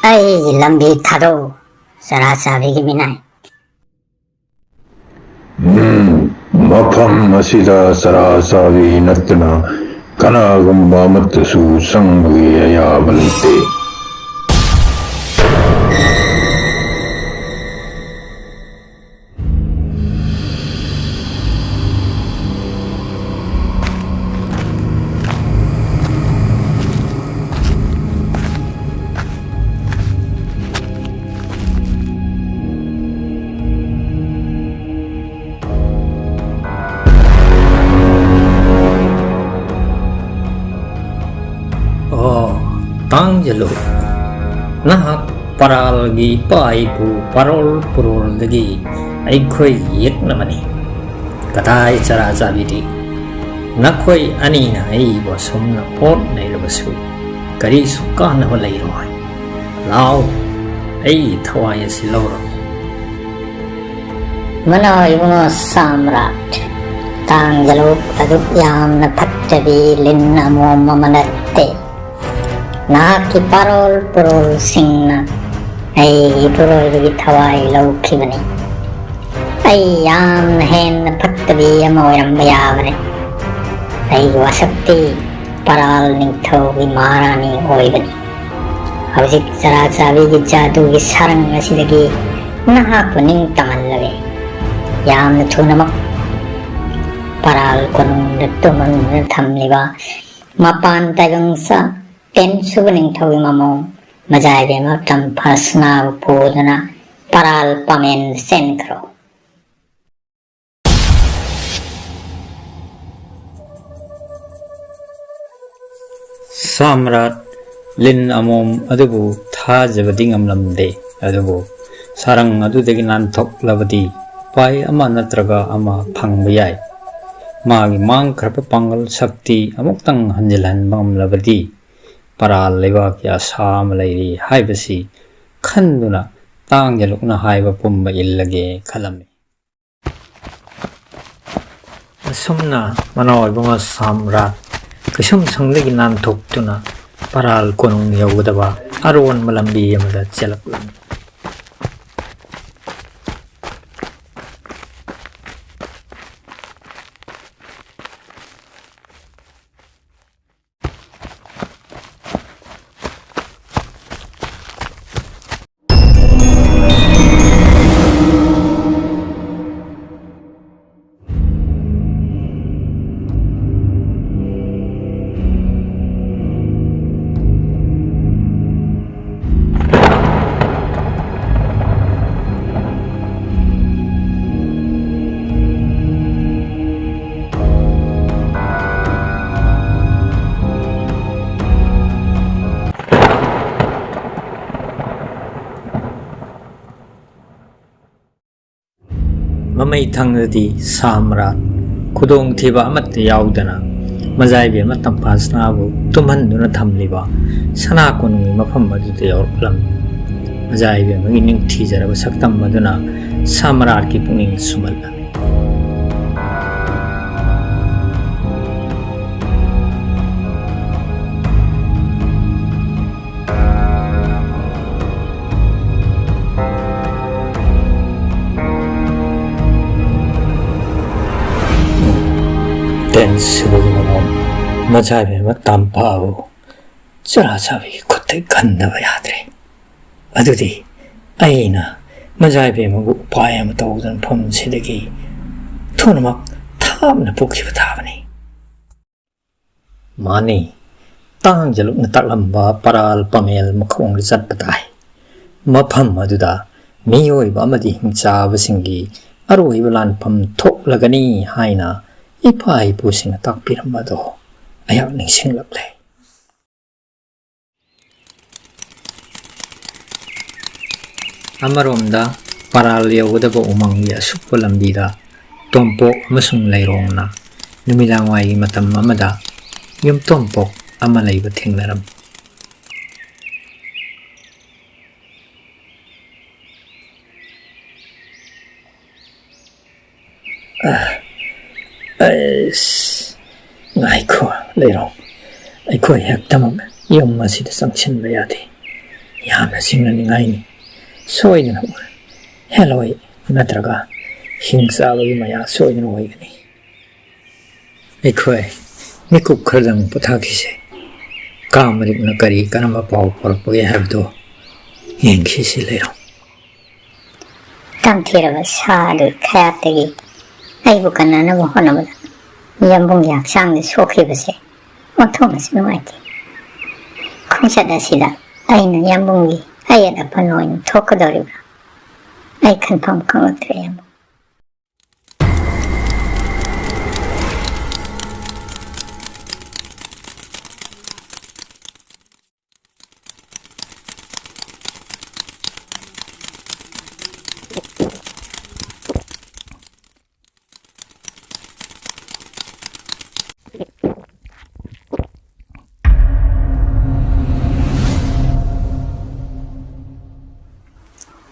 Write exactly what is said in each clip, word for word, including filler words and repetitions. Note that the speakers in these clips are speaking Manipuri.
ꯑꯩꯒꯤ ꯂꯝꯕꯤ ꯊꯥꯗꯣꯛꯎ, ꯆꯔꯥ ꯆꯥꯕꯤꯒꯤ ꯃꯤꯅꯥꯏ꯫ ꯎꯝ, ꯃꯐꯝ ꯑꯁꯤꯗ ꯆꯔꯥ ꯆꯥꯕꯤ ꯅꯠꯇꯅ ꯀꯅꯥꯒꯨꯝꯕ ꯑꯃꯠꯇꯁꯨ ꯆꯪꯕꯒꯤ ꯑꯌꯥꯕ ꯂꯩꯇꯦ꯫ ꯑꯣ, ꯇꯥꯡꯖꯂꯨ꯫ ꯅꯍꯥꯛ ꯄꯔꯥꯜꯒꯤ ꯏꯄꯥ ꯏꯄꯨ ꯄꯥꯔꯣꯜ ꯄꯨꯔꯣꯜꯗꯒꯤ ꯑꯩꯈꯣꯏ ꯌꯦꯛꯅꯕꯅꯤ꯫ ꯀꯗꯥꯏ ꯆꯔꯥ ꯆꯥꯕꯤꯗꯤ? ꯅꯈꯣꯏ ꯑꯅꯤꯅ ꯑꯩꯕꯨ ꯑꯁꯨꯝꯅ ꯑꯣꯠ ꯅꯩꯔꯕꯁꯨ ꯀꯔꯤꯁꯨ ꯀꯥꯟꯅꯕ ꯂꯩꯔꯣꯏ꯫ ꯂꯥꯎ, ꯑꯩꯒꯤ ꯊꯋꯥꯏ ꯑꯁꯤ ꯂꯧꯔꯣ꯫ ꯃꯅꯥꯎ ꯏꯕꯨꯡꯉꯣ ꯁꯥꯝꯔꯥꯠ, ꯇꯥꯡꯖꯂꯨ ꯑꯗꯨꯛ ꯌꯥꯝꯅ ꯐꯠꯇꯕꯤ ꯂꯤꯟ ꯑꯃꯣꯝ ꯑꯃ ꯅꯠꯇꯦ꯫ ꯅꯍꯥꯛꯀꯤ ꯄꯥꯔꯣꯜ ꯄꯨꯔꯣꯜꯁꯤꯡꯅ ꯑꯩꯒꯤ ꯏꯄꯨꯔꯣꯏꯕꯒꯤ ꯊꯋꯥꯏ ꯂꯧꯈꯤꯕꯅꯤ꯫ ꯑꯩ ꯌꯥꯝꯅ ꯍꯦꯟꯅ ꯐꯠꯇꯕꯤ ꯑꯃ ꯑꯣꯏꯔꯝꯕ ꯌꯥꯕꯅꯤ꯫ ꯑꯩꯒꯤ ꯋꯥꯁꯛꯇꯤ ꯄꯔꯥꯜ ꯅꯤꯡꯊꯧꯒꯤ ꯃꯍꯥꯔꯥꯅꯤ ꯑꯣꯏꯕꯅꯤ꯫ ꯍꯧꯖꯤꯛ ꯆꯔꯥ ꯆꯥꯕꯤꯒꯤ ꯖꯥꯗꯨꯒꯤ ꯁꯥꯔꯪ ꯑꯁꯤꯗꯒꯤ ꯅꯍꯥꯛꯄꯨ ꯅꯤꯡꯇꯝꯍꯜꯂꯒꯦ꯫ ꯌꯥꯝꯅ ꯊꯨꯅꯃꯛ ꯄꯔꯥꯜ ꯀꯣꯅꯨꯡꯗ ꯇꯨꯝꯍꯟꯗꯨꯅ ꯊꯝꯂꯤꯕ ꯃꯄꯥꯟ ꯇꯥꯏꯕꯪ ꯆꯥ ꯇꯦꯟꯁꯨꯕ ꯅꯤꯡꯊꯧꯒꯤ ꯃꯃꯧ ꯃꯖꯥꯏꯕꯦꯝꯃ ꯇꯝꯐꯥꯁꯅꯥꯕꯨ ꯄꯨꯗꯨꯅ ꯄꯔꯥꯜ ꯄꯥꯃꯦꯟꯗ ꯆꯦꯟꯈ꯭ꯔꯣ꯫ ꯁꯥꯝꯔꯥꯠ ꯂꯤꯟ ꯑꯃꯣꯝ ꯑꯗꯨꯕꯨ ꯊꯥꯖꯕꯗꯤ ꯉꯝꯂꯝꯗꯦ꯫ ꯑꯗꯨꯕꯨ ꯁꯥꯔꯪ ꯑꯗꯨꯗꯒꯤ ꯅꯥꯟꯊꯣꯛꯂꯕꯗꯤ ꯎꯄꯥꯏ ꯑꯃ ꯅꯠꯇ꯭ꯔꯒ ꯑꯃ ꯐꯪꯕ ꯌꯥꯏ꯫ ꯃꯥꯒꯤ ꯃꯥꯡꯈ꯭ꯔꯕ ꯄꯥꯡꯒꯜ ꯁꯛꯇꯤ ꯑꯃꯨꯛꯇꯪ ꯍꯟꯖꯤꯜꯍꯟꯕ ꯉꯝꯂꯕꯗꯤ ꯄꯔꯥꯜ ꯂꯩꯕꯥꯛꯀꯤ ꯑꯁꯥ ꯑꯃ ꯂꯩꯔꯤ ꯍꯥꯏꯕꯁꯤ ꯈꯟꯗꯨꯅ ꯇꯥꯡꯖꯂꯨꯛꯅ ꯍꯥꯏꯕ ꯄꯨꯝꯕ ꯏꯜꯂꯒꯦ ꯈꯜꯂꯝꯃꯤ꯫ ꯑꯁꯨꯝꯅ ꯃꯅꯥꯎ ꯏꯕꯨꯡꯉꯣ ꯁꯥꯝꯔꯥꯠ ꯀꯩꯁꯨꯝꯁꯪꯗꯒꯤ ꯅꯥꯟꯊꯣꯛꯇꯨꯅ ꯄꯔꯥꯜ ꯀꯣꯅꯨꯡ ꯌꯧꯒꯗꯕ ꯑꯔꯣꯟꯕ ꯂꯝꯕꯤ ꯑꯃꯗ ꯆꯦꯜꯂꯛꯂꯝꯃꯤ꯫ ꯃꯃꯩ ꯊꯪꯗꯗꯤ ꯁꯥ ꯃꯔꯥꯜ, ꯈꯨꯗꯣꯡꯊꯤꯕ ꯑꯃꯠꯇ ꯌꯥꯎꯗꯅ ꯃꯖꯥꯏꯕꯦꯝꯃ ꯇꯝꯐꯥꯁꯅꯥꯕꯨ ꯇꯨꯝꯍꯟꯗꯨꯅ ꯊꯝꯂꯤꯕ ꯁꯅꯥ ꯀꯣꯅꯨꯡꯒꯤ ꯃꯐꯝ ꯑꯗꯨꯗ ꯌꯧꯔꯛꯂꯝꯃꯤ꯫ ꯃꯖꯥꯏꯕꯦꯝꯃꯒꯤ ꯅꯤꯡꯊꯤꯖꯔꯕ ꯁꯛꯇꯝ ꯑꯗꯨꯅ ꯁꯥ ꯃꯔꯥꯜꯒꯤ ꯄꯨꯛꯅꯤꯡ ꯁꯨꯝꯍꯠꯂꯝꯃꯤ꯫ ꯇꯦꯟ ꯁꯨꯕꯒꯤ ꯃꯃꯥꯡ ꯃꯖꯥꯏꯕꯦꯝꯃ ꯇꯝꯐꯥꯕꯨ ꯆꯨꯔꯥ ꯆꯥꯕꯤꯒꯤ ꯈꯨꯠꯇꯒꯤ ꯀꯟꯗꯕ ꯌꯥꯗ꯭ꯔꯦ꯫ ꯑꯗꯨꯗꯤ ꯑꯩꯅ ꯃꯖꯥꯏꯕꯦꯝꯃꯕꯨ ꯎꯄꯥꯏ ꯑꯃ ꯇꯧꯗꯨꯅ ꯃꯐꯝꯁꯤꯗꯒꯤ ꯊꯨꯅꯃꯛ ꯊꯥꯞꯅ ꯄꯨꯈꯤꯕ ꯇꯥꯕꯅꯤ꯫ ꯃꯥꯅꯤ, ꯇꯥꯡꯖꯂꯨꯛꯅ ꯇꯥꯛꯂꯝꯕ ꯄꯔꯥꯜ ꯄꯥꯃꯦꯜ ꯃꯈꯣꯡꯗ ꯆꯠꯄ ꯇꯥꯏ꯫ ꯃꯐꯝ ꯑꯗꯨꯗ ꯃꯤꯑꯣꯏꯕ ꯑꯃꯗꯤ ꯍꯤꯡꯆꯥꯕꯁꯤꯡꯒꯤ ꯑꯔꯣꯏꯕ ꯂꯥꯟꯐꯝ ꯊꯣꯛꯂꯒꯅꯤ ꯍꯥꯏꯅ ꯏꯄꯥ ꯏꯄꯨꯁꯤꯡꯅ ꯇꯥꯛꯄꯤꯔꯝꯕꯗꯣ ꯑꯩꯍꯥꯛ ꯅꯤꯡꯁꯤꯡꯂꯛꯂꯦ꯫ ꯑꯃꯔꯣꯝꯗ ꯄꯔꯥꯜ ꯌꯧꯒꯗꯕ ꯎꯃꯪꯒꯤ ꯑꯁꯨꯛꯄ ꯂꯝꯕꯤꯗ ꯇꯣꯝꯄꯣꯛ ꯑꯃꯁꯨꯡ ꯂꯩꯔꯣꯡꯅ ꯅꯨꯃꯤꯗꯥꯡꯋꯥꯏꯒꯤ ꯃꯇꯝ ꯑꯃꯗ ꯌꯨꯝꯊꯣꯡꯄꯣꯛ ꯑꯃ ꯂꯩꯕ ꯊꯦꯡꯅꯔꯝꯃꯤ꯫ ꯑ, ꯑꯩꯁ, ꯉꯥꯏꯈꯣ, ꯂꯩꯔꯣꯡ꯫ ꯑꯩꯈꯣꯏ ꯍꯦꯛꯇꯃꯛ ꯌꯨꯝ ꯑꯁꯤꯗ ꯆꯪꯁꯤꯟꯕ ꯌꯥꯗꯦ꯫ ꯌꯥꯝꯅ ꯁꯤꯡꯅꯅꯤꯡꯉꯥꯏꯅꯤ꯫ ꯁꯣꯏꯗꯅ ꯍꯦꯜꯂꯣꯏ ꯅꯠꯇ꯭ꯔꯒ ꯍꯤꯡ ꯆꯥꯕꯒꯤ ꯃꯌꯥ ꯁꯣꯏꯗꯅ ꯑꯣꯏꯒꯅꯤ꯫ ꯑꯩꯈꯣꯏ ꯃꯤꯀꯨꯞ ꯈꯔꯗꯪ ꯄꯣꯊꯥꯈꯤꯁꯦ꯫ ꯀꯥ ꯃꯔꯤꯛꯅ ꯀꯔꯤ ꯀꯔꯝꯕ ꯄꯥꯎ ꯄꯨꯔꯛꯄꯒꯦ ꯍꯥꯏꯕꯗꯨ ꯌꯦꯡꯈꯤꯁꯤ꯫ ꯂꯩꯔꯣ꯫ ꯇꯝꯊꯤꯔꯕ ꯁꯥ ꯑꯗꯨꯒꯤ ꯈꯌꯥꯠꯇꯒꯤ ꯑꯩꯕꯨ ꯀꯟꯅꯅꯕ ꯍꯣꯠꯅꯕꯗ ꯌꯥꯝꯕꯨꯡꯒꯤ ꯍꯛꯆꯥꯡꯗ ꯁꯣꯛꯈꯤꯕꯁꯦ ꯑꯣꯟꯊꯣꯛꯅꯁꯨ ꯅꯨꯡꯉꯥꯏꯇꯦ꯫ ꯈꯣꯡꯆꯠ ꯑꯁꯤꯗ ꯑꯩꯅ ꯌꯥꯝꯕꯨꯡꯒꯤ ꯑꯌꯦꯠ ꯑꯄꯟ ꯑꯣꯏꯅ ꯊꯣꯛꯀꯗꯧꯔꯤꯕ꯭ꯔꯥ? ꯑꯩ ꯈꯟꯐꯝ ꯈꯪꯂꯛꯇ꯭ꯔꯦ, ꯌꯥꯝꯕꯨꯡ꯫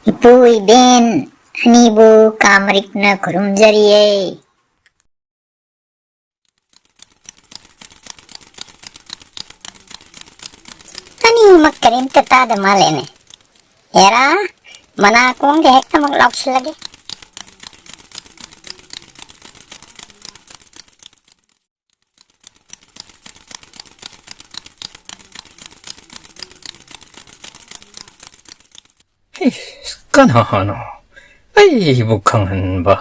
ꯏꯄꯨ ꯏꯕꯦꯟ ꯑꯅꯤꯕꯨ ꯀꯥꯃꯔꯤꯛꯅ ꯈꯨꯔꯨꯝꯖꯔꯤꯌꯦ꯫ ꯑꯅꯤꯃꯛ ꯀꯔꯤꯝꯇ ꯇꯥꯗ ꯃꯥꯜꯂꯦꯅꯦ꯫ ꯍꯦꯔꯥ, ꯃꯅꯥꯀꯣꯡꯗ ꯍꯦꯛꯇꯃꯛ ꯂꯥꯎꯁꯤꯜꯂꯒꯦ꯫ ꯏꯁ, ꯀꯅꯥꯅꯣ ꯑꯩꯕꯨ ꯈꯪꯍꯟꯕ?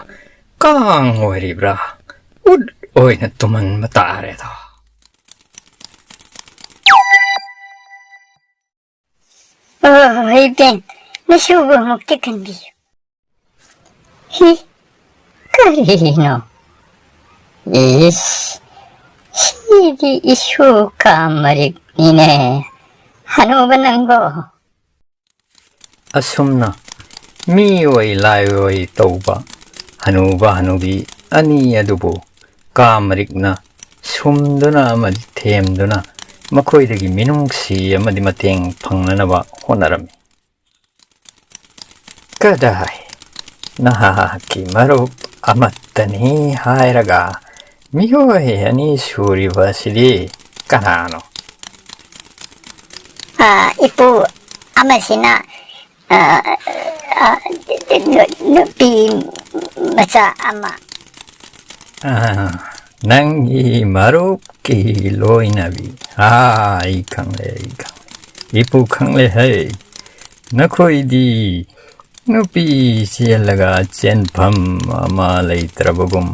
ꯀꯥꯡ ꯑꯣꯏꯔꯤꯕ꯭ꯔꯥ? ꯎꯠ ꯑꯣꯏꯅ ꯇꯨꯝꯍꯟꯕ ꯇꯥꯔꯦꯗ꯫ ꯑꯣ, ꯏꯕꯦꯟ, ꯅꯁꯨꯕꯨ ꯑꯃꯨꯛꯇ ꯈꯟꯕꯤꯌꯨ꯫ ꯍꯤ, ꯀꯔꯤꯅꯣ? ꯏꯁ, ꯁꯤꯗꯤ ꯏꯁꯨ ꯀꯥꯃꯔꯤꯛꯅꯤꯅꯦ, ꯍꯅꯨꯕ ꯅꯪꯕꯣ꯫ ꯑꯁꯨꯝꯅ ꯃꯤꯑꯣꯏ ꯂꯥꯏꯑꯣꯏ ꯇꯧꯕ ꯍꯅꯨꯕ ꯍꯅꯨꯕꯤ ꯑꯅꯤ ꯑꯗꯨꯕꯨ ꯀꯥꯃꯔꯤꯛꯅ ꯁꯨꯝꯗꯨꯅ ꯑꯃꯗꯤ ꯊꯦꯝꯗꯨꯅ ꯃꯈꯣꯏꯗꯒꯤ ꯃꯤꯅꯨꯡꯁꯤ ꯑꯃꯗꯤ ꯃꯇꯦꯡ ꯐꯪꯅꯅꯕ ꯍꯣꯠꯅꯔꯝꯃꯤ꯫ ꯀꯗꯥꯏ, ꯅꯍꯥꯛꯀꯤ ꯃꯔꯨꯞ ꯑꯃꯠꯇꯅꯤ ꯍꯥꯏꯔꯒ ꯃꯤꯑꯣꯏ ꯑꯅꯤ ꯁꯨꯔꯤꯕ ꯑꯁꯤꯗꯤ ꯀꯅꯥꯅꯣ? ꯑꯥ, ꯏꯄꯨ, ꯑꯃꯁꯤꯅ, ꯑ, ꯑ, ꯅꯨ-, ꯅꯨꯄꯤ ꯃꯆꯥ ꯑꯃ꯫ ꯑ, ꯅꯪꯒꯤ ꯃꯔꯨꯞꯀꯤ ꯂꯣꯏꯅꯕꯤ꯫ ꯑꯥ, ꯑꯩ ꯈꯪꯂꯦ, ꯑꯩ ꯈꯪꯂꯦ꯫ ꯏꯄꯨ ꯈꯪꯂꯦ ꯍꯦ꯫ ꯅꯈꯣꯏꯗꯤ ꯅꯨꯄꯤ ꯆꯦꯜꯂꯒ ꯆꯦꯟꯐꯝ ꯑꯃ ꯂꯩꯇ꯭ꯔꯕꯒꯨꯝ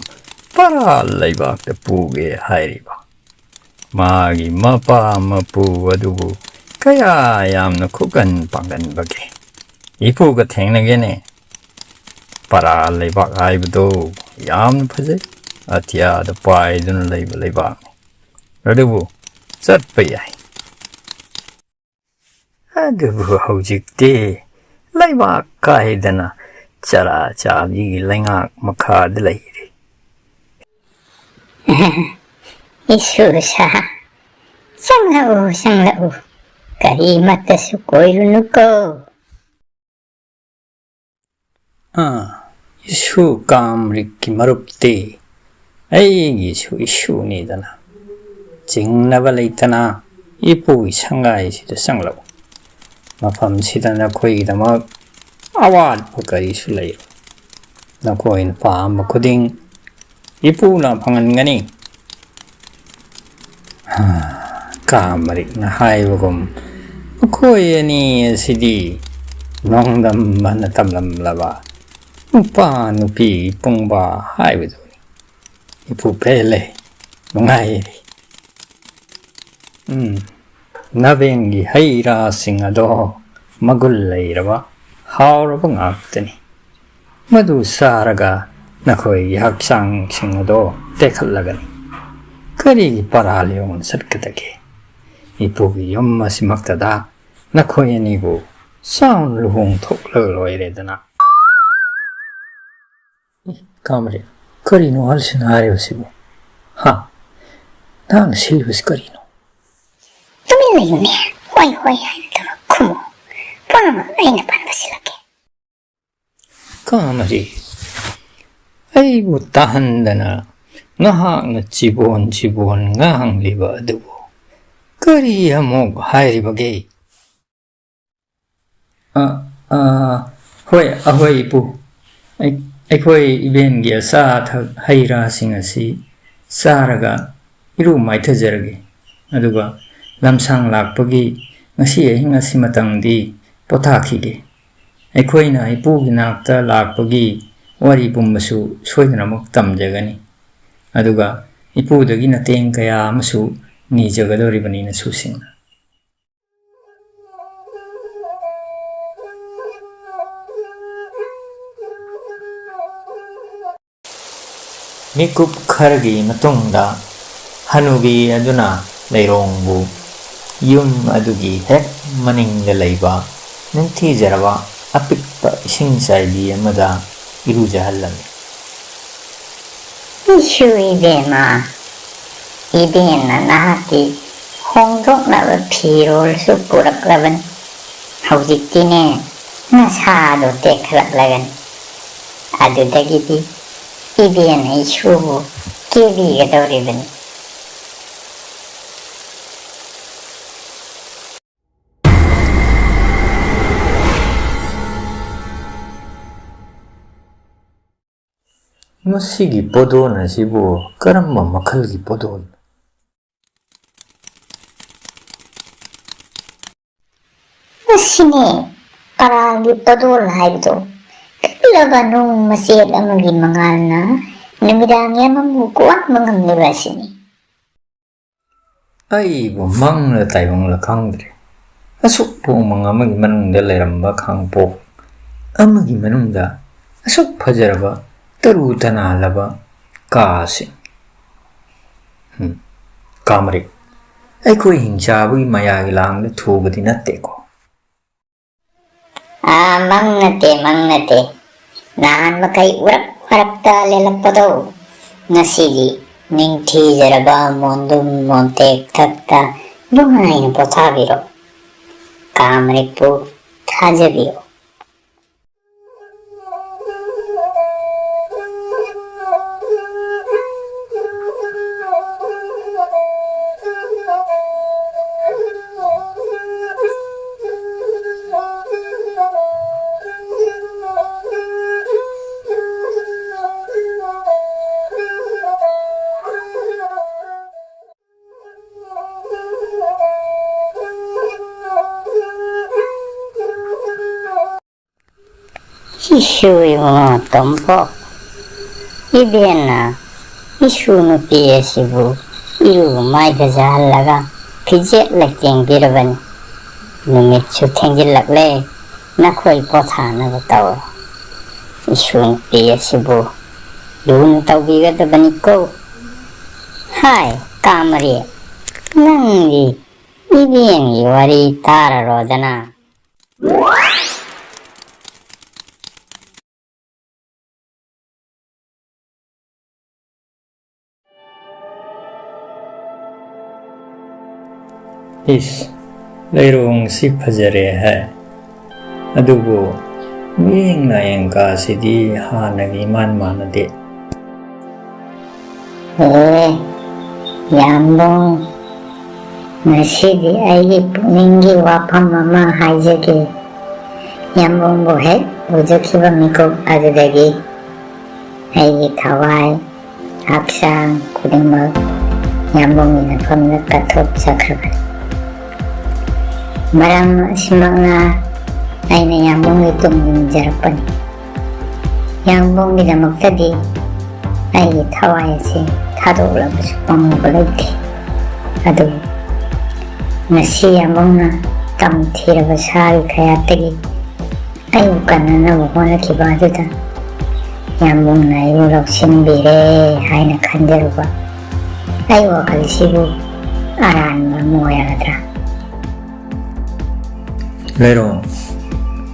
ꯄꯔꯥ ꯂꯩꯕꯥꯛꯇ ꯄꯨꯒꯦ ꯍꯥꯏꯔꯤꯕ꯫ ꯃꯥꯒꯤ ꯃꯄꯥ ꯃꯄꯨ ꯑꯗꯨꯕꯨ ꯀꯌꯥ ꯌꯥꯝꯅ ꯈꯨꯀꯟ ꯄꯥꯡꯒꯟꯕꯒꯦ? ꯏꯄꯨꯒ ꯊꯦꯡꯅꯒꯦꯅꯦ꯫ ꯄꯔꯥ ꯂꯩꯕꯥꯛ ꯍꯥꯏꯕꯗꯣ ꯌꯥꯝꯅ ꯐꯖꯩ꯫ ꯑꯇꯤꯌꯥꯗ ꯄꯥꯏꯗꯨꯅ ꯂꯩꯕ ꯂꯩꯕꯥꯛꯅꯤ꯫ ꯑꯗꯨꯕꯨ ꯆꯠꯄ ꯌꯥꯏ꯫ ꯑꯗꯨꯕꯨ ꯍꯧꯖꯤꯛꯇꯤ ꯂꯩꯕꯥꯛ ꯀꯥꯏꯗꯅ ꯆꯔꯥ ꯆꯥꯕꯤꯒꯤ ꯂꯩꯉꯥꯛ ꯃꯈꯥꯗ ꯂꯩꯔꯤ꯫ ꯏꯁꯨꯁꯥ, ꯆꯪꯂꯛꯎ, ꯆꯪꯂꯛꯎ꯫ ꯀꯔꯤꯃꯠꯇꯁꯨ ꯀꯣꯏꯔꯨꯅꯨꯀꯣ꯫ ꯑꯥ, ꯏꯁꯨ ꯀꯥꯝꯔꯤꯛꯀꯤ ꯃꯔꯨꯞꯇꯤ ꯑꯩꯒꯤꯁꯨ ꯏꯁꯨꯅꯤꯗꯅ꯫ ꯆꯤꯡꯅꯕ ꯂꯩꯇꯅ ꯏꯄꯨꯒꯤ ꯁꯪꯒꯥꯏꯁꯤꯗ ꯆꯪꯂꯛꯎ꯫ ꯃꯐꯝꯁꯤꯗ ꯅꯈꯣꯏꯒꯤꯗꯃꯛ ꯑꯋꯥꯠꯄ ꯀꯔꯤꯁꯨ ꯂꯩꯔꯣꯏ꯫ ꯅꯈꯣꯏꯅ ꯄꯥꯝꯕ ꯈꯨꯗꯤꯡ ꯏꯄꯨꯅ ꯐꯪꯍꯟꯒꯅꯤ꯫ ꯀꯥꯃꯔꯤꯛꯅ ꯍꯥꯏꯕꯒꯨꯝ, ꯃꯈꯣꯏ ꯑꯅꯤ ꯑꯁꯤꯗꯤ ꯅꯣꯡꯗꯝꯕꯅ ꯇꯝꯂꯝꯂꯕ ꯅꯨꯄꯥ ꯅꯨꯄꯤ ꯄꯨꯡꯕ ꯍꯥꯏꯕꯗꯨꯅꯤ꯫ ꯏꯄꯨ ꯄꯦꯜꯂꯦ, ꯅꯨꯡꯉꯥꯏꯔꯦ꯫ ꯎꯝ, ꯅꯥꯕꯦꯟꯒꯤ ꯍꯩ ꯔꯥꯁꯤꯡ ꯑꯗꯣ ꯃꯒꯨꯟ ꯂꯩꯔꯕ, ꯍꯥꯎꯔꯕ ꯉꯥꯛꯇꯅꯤ꯫ ꯃꯗꯨ ꯆꯥꯔꯒ ꯅꯈꯣꯏꯒꯤ ꯍꯛꯆꯥꯡꯁꯤꯡ ꯑꯗꯣ ꯇꯦꯛꯈꯠꯂꯒꯅꯤ꯫ ꯀꯔꯤꯒꯤ ꯄꯔꯥ ꯂꯤꯌꯣꯡ ꯆꯠꯀꯗꯒꯦ? ꯏꯄꯨꯒꯤ ꯌꯨꯝ ꯑꯁꯤꯃꯛꯇꯗ ꯅꯈꯣꯏ ꯑꯅꯤꯕꯨ ꯆꯥꯎꯅ ꯂꯨꯍꯣꯡꯊꯣꯛꯂꯒ ꯂꯣꯏꯔꯦꯗꯅ꯫ ꯑꯦ, ꯀꯥꯃꯔꯤ, ꯀꯔꯤꯅꯣ ꯑꯍꯜꯁꯤꯅ ꯍꯥꯏꯔꯤꯕꯁꯤꯕꯨ? ꯍꯥ? ꯅꯍꯥꯛꯅ ꯁꯤꯜꯂꯤꯕꯁꯤ ꯀꯔꯤꯅꯣ? ꯇꯨꯃꯤꯟ ꯂꯩꯌꯨꯅꯦ꯫ ꯍꯣꯏ, ꯍꯣꯏ ꯍꯥꯏꯅ ꯊꯕꯛ ꯈꯨꯝꯃꯨ꯫ ꯄꯨꯝꯅꯃꯛ ꯑꯩꯅ ꯄꯥꯟꯕ ꯁꯤꯜꯂꯛꯀꯦ꯫ ꯀꯥꯃꯔꯤ, ꯑꯩꯕꯨ ꯇꯥꯍꯟꯗꯅ ꯅꯍꯥꯛꯅ ꯆꯤꯕꯣꯟ ꯆꯤꯕꯣꯟ ꯉꯥꯡꯂꯤꯕ ꯑꯗꯨꯕꯨ ꯀꯔꯤ ꯑꯃꯨꯛ ꯍꯥꯏꯔꯤꯕꯒꯦ? "ꯑ, ꯑ, ꯍꯣꯏ, ꯑꯍꯣꯏ, ꯏꯄꯨ꯫ ꯑꯩ-, ꯑꯩꯈꯣꯏ ꯏꯕꯦꯟꯒꯤ ꯑꯆꯥ ꯑꯊꯛ, ꯍꯩ ꯔꯥꯁꯤꯡ ꯑꯁꯤ ꯆꯥꯔꯒ ꯏꯔꯨ ꯃꯥꯏꯊꯖꯔꯒꯦ꯫ ꯑꯗꯨꯒ ꯂꯝꯁꯥꯡ ꯂꯥꯛꯄꯒꯤ ꯉꯁꯤ ꯑꯍꯤꯡ ꯑꯁꯤꯃꯇꯪꯗꯤ ꯄꯣꯊꯥꯈꯤꯒꯦ꯫ ꯑꯩꯈꯣꯏꯅ ꯏꯄꯨꯒꯤ ꯅꯥꯛꯇ ꯂꯥꯛꯄꯒꯤ ꯋꯥꯔꯤ ꯄꯨꯝꯕꯁꯨ ꯁꯣꯏꯗꯅꯃꯛ ꯇꯝꯖꯒꯅꯤ꯫ ꯑꯗꯨꯒ ꯏꯄꯨꯗꯒꯤ ꯃꯇꯦꯡ ꯀꯌꯥ ꯑꯃꯁꯨ ꯅꯤꯖꯒꯗꯧꯔꯤꯕꯅꯤ ꯅꯁꯨꯁꯤꯡꯅ"꯫ ꯃꯤꯀꯨꯞ ꯈꯔꯒꯤ ꯃꯇꯨꯡꯗ ꯍꯅꯨꯕꯤ ꯑꯗꯨꯅ ꯂꯩꯔꯣꯡꯕꯨ ꯌꯨꯝ ꯑꯗꯨꯒꯤ ꯍꯦꯛ ꯃꯅꯤꯡꯗ ꯂꯩꯕ ꯅꯤꯡꯊꯤꯖꯔꯕ ꯑꯄꯤꯛꯄ ꯏꯁꯤꯡ ꯆꯥꯏꯕꯤ ꯑꯃꯗ ꯏꯔꯨꯖꯍꯜꯂꯝꯃꯤ꯫ "ꯏꯁꯨ ꯏꯕꯦꯝꯃ, ꯏꯕꯦꯟꯅ ꯅꯍꯥꯛꯀꯤ ꯍꯣꯡꯗꯣꯛꯅꯕ ꯐꯤꯔꯣꯜꯁꯨ ꯄꯨꯔꯛꯂꯕꯅꯤ꯫ ꯍꯧꯖꯤꯛꯇꯤꯅꯦ, ꯅꯁꯥꯗꯣ ꯇꯦꯛꯈꯠꯂꯛꯂꯒꯅꯤ꯫ ꯑꯗꯨꯗꯒꯤꯗꯤ ꯏꯕꯦꯟꯅ ꯏꯁꯨꯕꯨ ꯀꯦꯕꯤꯒꯗꯧꯔꯤꯕꯅꯤ"꯫ ꯃꯁꯤꯒꯤ ꯄꯣꯗꯣꯟ ꯑꯁꯤꯕꯨ ꯀꯔꯝꯕ ꯃꯈꯜꯒꯤ ꯄꯣꯗꯣꯟ? ꯑꯁꯤꯅꯦ ꯀꯔꯥꯒꯤ ꯄꯣꯗꯣꯜ ꯍꯥꯏꯕꯗꯣ꯫ ꯀꯜꯂꯕ ꯅꯨꯡ ꯃꯆꯦꯠ ꯑꯃꯒꯤ ꯃꯉꯥꯜꯅ ꯅꯨꯃꯤꯗꯥꯡ ꯌꯥꯝꯃꯝꯕꯨ ꯀꯣꯛꯍꯟꯕ ꯉꯝꯂꯤꯕ ꯑꯁꯤꯅꯤ꯫ ꯑꯩꯕꯨ ꯃꯪꯂ ꯇꯥꯏꯕꯪꯂ ꯈꯪꯗ꯭ꯔꯦ꯫ ꯑꯁꯨꯛ ꯄꯣꯡ ꯑꯃꯒꯤ ꯃꯅꯨꯡꯗ ꯂꯩꯔꯝꯕ ꯈꯥꯡꯄꯣꯛ ꯑꯃꯒꯤ ꯃꯅꯨꯡꯗ ꯑꯁꯨꯛ ꯐꯖꯔꯕ ꯇꯔꯨ ꯇꯅꯥꯜꯂꯕ ꯀꯥꯁꯤꯡ꯫ ꯍꯝ, ꯀꯥꯃꯔꯤꯛ, ꯑꯩꯈꯣꯏ ꯍꯤꯡꯆꯥꯕꯒꯤ ꯃꯌꯥꯒꯤ ꯂꯥꯡꯗ ꯊꯨꯕꯗꯤ ꯅꯠꯇꯦꯀꯣ꯫ ꯑꯥ, ꯃꯪ ꯅꯠꯇꯦ, ꯃꯪ ꯅꯠꯇꯦ꯫ ꯅꯍꯥꯟ ꯃꯈꯩ ꯎꯔꯛ ꯃꯔꯛꯇ ꯂꯦꯜꯂꯛꯄꯗꯣ, ꯉꯁꯤꯒꯤ ꯅꯤꯡꯊꯤꯖꯔꯕ ꯃꯣꯟꯗꯨꯝ ꯃꯣꯟꯇꯦꯛ ꯊꯛꯇ ꯅꯨꯡꯉꯥꯏꯅ ꯄꯣꯊꯥꯕꯤꯔꯣ꯫ ꯀꯥꯃꯔꯤꯛꯄꯨ ꯊꯥꯖꯕꯤꯌꯨ꯫ ꯏꯁꯨ ꯏꯕꯨꯡꯉꯣ ꯇꯣꯝꯄꯣꯛ, ꯏꯕꯦꯟꯅ ꯏꯁꯨ ꯅꯨꯄꯤ ꯑꯁꯤꯕꯨ ꯏꯔꯨ ꯃꯥꯏꯊꯖꯍꯜꯂꯒ ꯐꯤꯖꯦꯠ ꯂꯩꯇꯦꯡꯕꯤꯔꯕꯅꯤ꯫ ꯅꯨꯃꯤꯠꯁꯨ ꯊꯦꯡꯖꯤꯜꯂꯛꯂꯦ, ꯅꯈꯣꯏ ꯄꯣꯊꯥꯅꯕ ꯇꯧꯔꯣ꯫ ꯏꯁꯨ ꯅꯨꯄꯤ ꯑꯁꯤꯕꯨ ꯂꯨꯅ ꯇꯧꯕꯤꯒꯗꯕꯅꯤꯀꯣ꯫ ꯍꯥꯏ ꯀꯥꯃꯔꯤ, ꯅꯪꯗꯤ ꯏꯕꯦꯟꯒꯤ ꯋꯥꯔꯤ ꯇꯥꯔꯔꯣꯗꯅ꯫ ꯏꯁ, ꯂꯩꯔꯣꯡꯁꯤ ꯐꯖꯔꯦ ꯍꯥꯏ꯫ ꯑꯗꯨꯕꯨ ꯃꯤꯠꯌꯦꯡ ꯅꯥꯌꯦꯡ ꯀꯥꯁꯤꯗꯤ ꯍꯥꯟꯅꯒ ꯏꯃꯥꯟ ꯃꯥꯟꯅꯗꯦ꯫ ꯑꯦ, ꯌꯥꯝꯕꯨꯡ, ꯉꯁꯤꯗꯤ ꯑꯩꯒꯤ ꯄꯨꯛꯅꯤꯡꯒꯤ ꯋꯥꯐꯝ ꯑꯃ ꯍꯥꯏꯖꯒꯦ꯫ ꯌꯥꯝꯕꯨꯡꯕꯨ ꯍꯦꯛ ꯎꯖꯈꯤꯕ ꯃꯤꯀꯨꯞ ꯑꯗꯨꯗꯒꯤ ꯑꯩꯒꯤ ꯊꯋꯥꯏ, ꯍꯛꯆꯥꯡ ꯈꯨꯗꯤꯡꯃꯛ ꯌꯥꯝꯕꯨꯡꯒꯤ ꯅꯐꯝꯗ ꯀꯠꯊꯣꯛꯆꯈ꯭ꯔꯕꯅꯤ꯫ ꯃꯔꯝ ꯑꯁꯤꯃꯛꯅ ꯑꯩꯅ ꯌꯥꯝꯕꯨꯡꯒꯤ ꯇꯨꯡ ꯏꯟꯖꯔꯛꯄꯅꯤ꯫ ꯌꯥꯝꯕꯨꯡꯒꯤꯗꯃꯛꯇꯗꯤ ꯑꯩꯒꯤ ꯊꯋꯥꯏ ꯑꯁꯤ ꯊꯥꯗꯣꯛꯂꯕꯁꯨ ꯄꯥꯝꯃꯨꯕ ꯂꯩꯇꯦ꯫ ꯑꯗꯨꯕꯨ ꯉꯁꯤ ꯌꯥꯝꯕꯨꯡꯅ ꯇꯝꯊꯤꯔꯕ ꯁꯥꯒꯤ ꯀꯌꯥꯠꯇꯒꯤ ꯑꯩꯕꯨ ꯀꯟꯅꯅꯕ ꯍꯣꯠꯅꯈꯤꯕ ꯑꯗꯨꯗ ꯌꯥꯝꯕꯨꯡꯅ ꯑꯩꯕꯨ ꯂꯧꯁꯤꯟꯕꯤꯔꯦ ꯍꯥꯏꯅ ꯈꯟꯖꯔꯨꯕ ꯑꯩ ꯋꯥꯈꯜꯁꯤꯕꯨ ꯑꯔꯥꯟꯕ ꯑꯃ ꯑꯣꯏꯔꯒꯗ꯭ꯔꯥ? ꯂꯩꯔꯣ,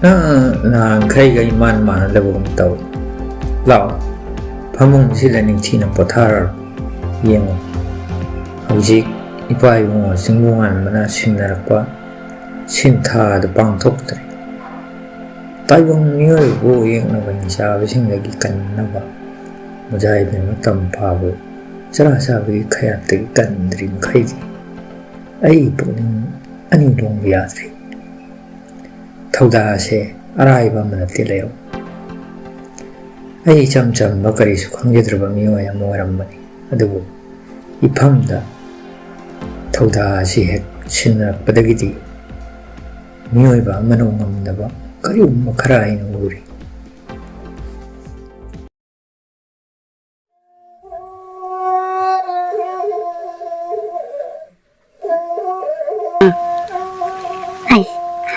ꯅꯪ ꯅꯍꯥꯟꯈꯩꯒ ꯏꯃꯥꯟ ꯃꯥꯟꯅꯗꯕꯒꯨꯝ ꯇꯧꯏ꯫ ꯂꯥꯛꯑꯣ, ꯐꯃꯨꯡꯁꯤꯗ ꯅꯤꯡꯊꯤꯅ ꯄꯣꯊꯥꯔꯔꯣ꯫ ꯌꯦꯡꯉꯨ, ꯍꯧꯖꯤꯛ ꯏꯄꯥ ꯏꯕꯨꯡꯉꯣ ꯆꯤꯡꯕꯨꯡꯉꯥꯟꯕꯅ ꯁꯤꯟꯅꯔꯛꯄ ꯁꯤꯟꯊꯥ ꯑꯗꯨ ꯄꯥꯡꯊꯣꯛꯇ꯭ꯔꯦ꯫ ꯇꯥꯏꯕꯪ ꯃꯤꯑꯣꯏꯕꯕꯨ ꯌꯦꯛꯅꯕ ꯍꯤꯡꯆꯥꯕꯁꯤꯡꯗꯒꯤ ꯀꯟꯅꯕ ꯃꯨꯖꯥꯍꯤꯗꯤꯟ ꯃꯇꯝ ꯐꯥꯕ ꯆꯔꯥ ꯆꯥꯕꯒꯤ ꯈꯌꯥꯠꯇꯒꯤ ꯀꯟꯗ꯭ꯔꯤ ꯃꯈꯩꯗꯤ ꯑꯩꯒꯤ ꯄꯨꯛꯅꯤꯡ ꯑꯅꯤ ꯂꯣꯡꯕ ꯌꯥꯗ꯭ꯔꯤ꯫ ꯊꯧꯗꯥ ꯑꯁꯦ ꯑꯔꯥꯏꯕ ꯑꯃ ꯅꯠꯇꯦ ꯂꯩꯔꯣ꯫ ꯑꯩ ꯏꯆꯝ ꯆꯝꯕ ꯀꯔꯤꯁꯨ ꯈꯪꯖꯗ꯭ꯔꯕ ꯃꯤꯑꯣꯏ ꯑꯃ ꯑꯣꯏꯔꯝꯕꯅꯤ꯫ ꯑꯗꯨꯕꯨ ꯏꯐꯝꯗ ꯊꯧꯗꯥ ꯑꯁꯤ ꯍꯦꯛ ꯁꯤꯟꯅꯔꯛꯄꯗꯒꯤꯗꯤ ꯃꯤꯑꯣꯏꯕ ꯑꯃꯅ ꯉꯝꯗꯕ ꯀꯔꯤꯒꯨꯝꯕ ꯈꯔ ꯑꯩꯅ ꯎꯔꯤ꯫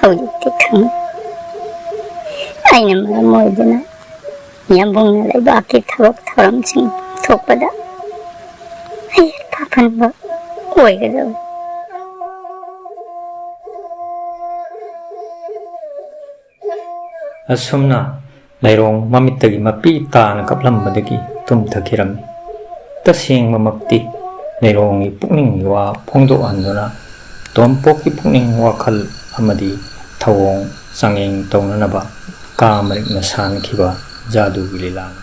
ꯍꯧꯖꯤꯛꯇꯤ ꯈꯪꯉꯤ꯫ ꯑꯩꯅ ꯃꯔꯝ ꯑꯣꯏꯗꯨꯅ ꯌꯥꯝꯕꯨꯡꯅ ꯂꯩꯕꯥꯛꯀꯤ ꯊꯕꯛ ꯊꯧꯔꯝꯁꯤꯡ ꯊꯣꯛꯄꯗ ꯑꯩ ꯏꯐ ꯐꯟꯕ ꯑꯣꯏꯒꯗꯕꯅꯤ꯫ ꯑꯁꯨꯝꯅ ꯂꯩꯔꯣꯡ ꯃꯃꯤꯠꯇꯒꯤ ꯃꯄꯤ ꯇꯥꯅ ꯀꯞꯂꯝꯕꯗꯒꯤ ꯇꯨꯝꯊꯈꯤꯔꯝꯃꯤ꯫ ꯇꯁꯦꯡꯕꯃꯛꯇꯤ ꯂꯩꯔꯣꯡꯒꯤ ꯄꯨꯛꯅꯤꯡꯒꯤ ꯋꯥ ꯐꯣꯡꯗꯣꯛꯍꯟꯗꯨꯅ ꯇꯣꯝꯄꯣꯛꯀꯤ ꯄꯨꯛꯅꯤꯡ ꯋꯥꯈꯜ ꯑꯃꯗꯤ ꯊꯧꯑꯣꯡ ꯆꯥꯡꯌꯦꯡ ꯇꯧꯅꯅꯕ ꯀꯥ ꯃꯔꯤꯛꯅ ꯁꯥꯟꯅꯈꯤꯕ ꯖꯥꯗꯨꯒꯤ ꯂꯤꯂꯥꯅꯤ꯫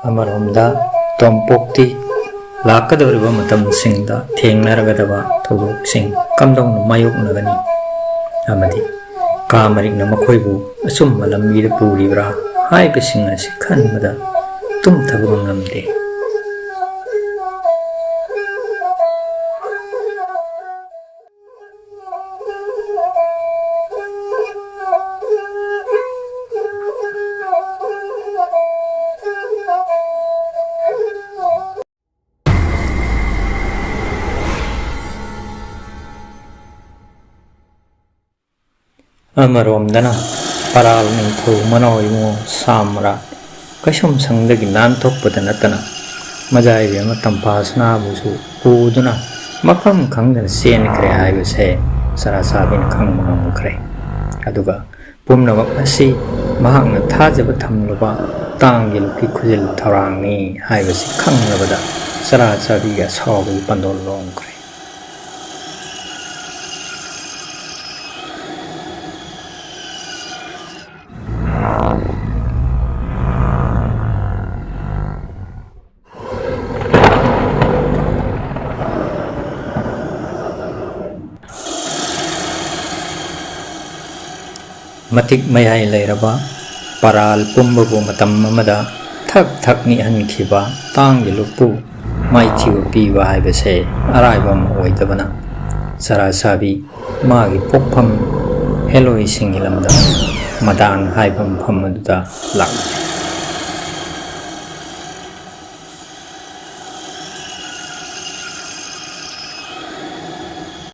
ꯑꯃꯔꯣꯝꯗ ꯇꯣꯝꯄꯣꯛꯇꯤ ꯂꯥꯛꯀꯗꯧꯔꯤꯕ ꯃꯇꯝꯁꯤꯡꯗ ꯊꯦꯡꯅꯔꯒꯗꯕ ꯊꯧꯗꯣꯛꯁꯤꯡ ꯀꯝꯗꯧꯅ ꯃꯥꯌꯣꯛꯅꯒꯅꯤ ꯑꯃꯗꯤ ꯀꯥ ꯃꯔꯤꯛꯅ ꯃꯈꯣꯏꯕꯨ ꯑꯆꯨꯝꯕ ꯂꯝꯕꯤꯗ ꯄꯨꯔꯤꯕ꯭ꯔꯥ ꯍꯥꯏꯕꯁꯤꯡ ꯑꯁꯤ ꯈꯟꯕꯗ ꯇꯨꯝꯊꯕ ꯉꯝꯂꯝꯗꯦ꯫ ꯑꯃꯔꯣꯝꯗꯅ ꯄꯔꯥꯜ ꯅꯤꯡꯊꯧ ꯃꯅꯥꯎ ꯏꯕꯨꯡꯉꯣ ꯁꯥꯝ ꯃꯔꯥꯠ ꯀꯩꯁꯨꯝꯁꯪꯗꯒꯤ ꯅꯥꯟꯊꯣꯛꯄꯗ ꯅꯠꯇꯅ ꯃꯖꯥ ꯏꯕꯦꯝꯃ ꯇꯝꯐꯥ ꯁꯅꯥꯕꯨꯁꯨ ꯄꯨꯗꯨꯅ ꯃꯐꯝ ꯈꯪꯗꯅ ꯆꯦꯟꯈ꯭ꯔꯦ ꯍꯥꯏꯕꯁꯦ ꯆꯔꯥ ꯆꯥꯕꯤꯅ ꯈꯪꯕ ꯉꯝꯈ꯭ꯔꯦ꯫ ꯑꯗꯨꯒ ꯄꯨꯝꯅꯃꯛ ꯑꯁꯤ ꯃꯍꯥꯛꯅ ꯊꯥꯖꯕ ꯊꯝꯂꯕ ꯇꯥꯡꯒꯤ ꯂꯨꯞꯀꯤ ꯈꯨꯖꯤꯜ ꯊꯧꯔꯥꯡꯅꯤ ꯍꯥꯏꯕꯁꯤ ꯈꯪꯂꯕꯗ ꯆꯔꯥ ꯆꯥꯕꯤꯒꯤ ꯑꯁꯥꯎꯕꯒꯤ ꯄꯟꯗꯣꯜ ꯂꯣꯡꯈ꯭ꯔꯦ꯫ ꯃꯇꯤꯛ ꯃꯌꯥꯏ ꯂꯩꯔꯕ ꯄꯔꯥꯜ ꯄꯨꯝꯕꯕꯨ ꯃꯇꯝ ꯑꯃꯗ ꯊꯛ ꯊꯛ ꯅꯤꯛꯍꯟꯈꯤꯕ ꯇꯥꯡꯒꯤ ꯂꯨꯞꯄꯨ ꯃꯥꯏꯊꯤꯕ ꯄꯤꯕ ꯍꯥꯏꯕꯁꯦ ꯑꯔꯥꯏꯕ ꯑꯃ ꯑꯣꯏꯗꯕꯅ, ꯆꯔꯥ ꯆꯥꯕꯤ ꯃꯥꯒꯤ ꯄꯣꯛꯐꯝ ꯑꯦꯂꯣꯏꯁꯤꯡꯒꯤ ꯂꯝꯗꯝ ꯃꯗꯥꯟ ꯍꯥꯏꯕ ꯃꯐꯝ ꯑꯗꯨꯗ ꯂꯥꯛꯂꯤ꯫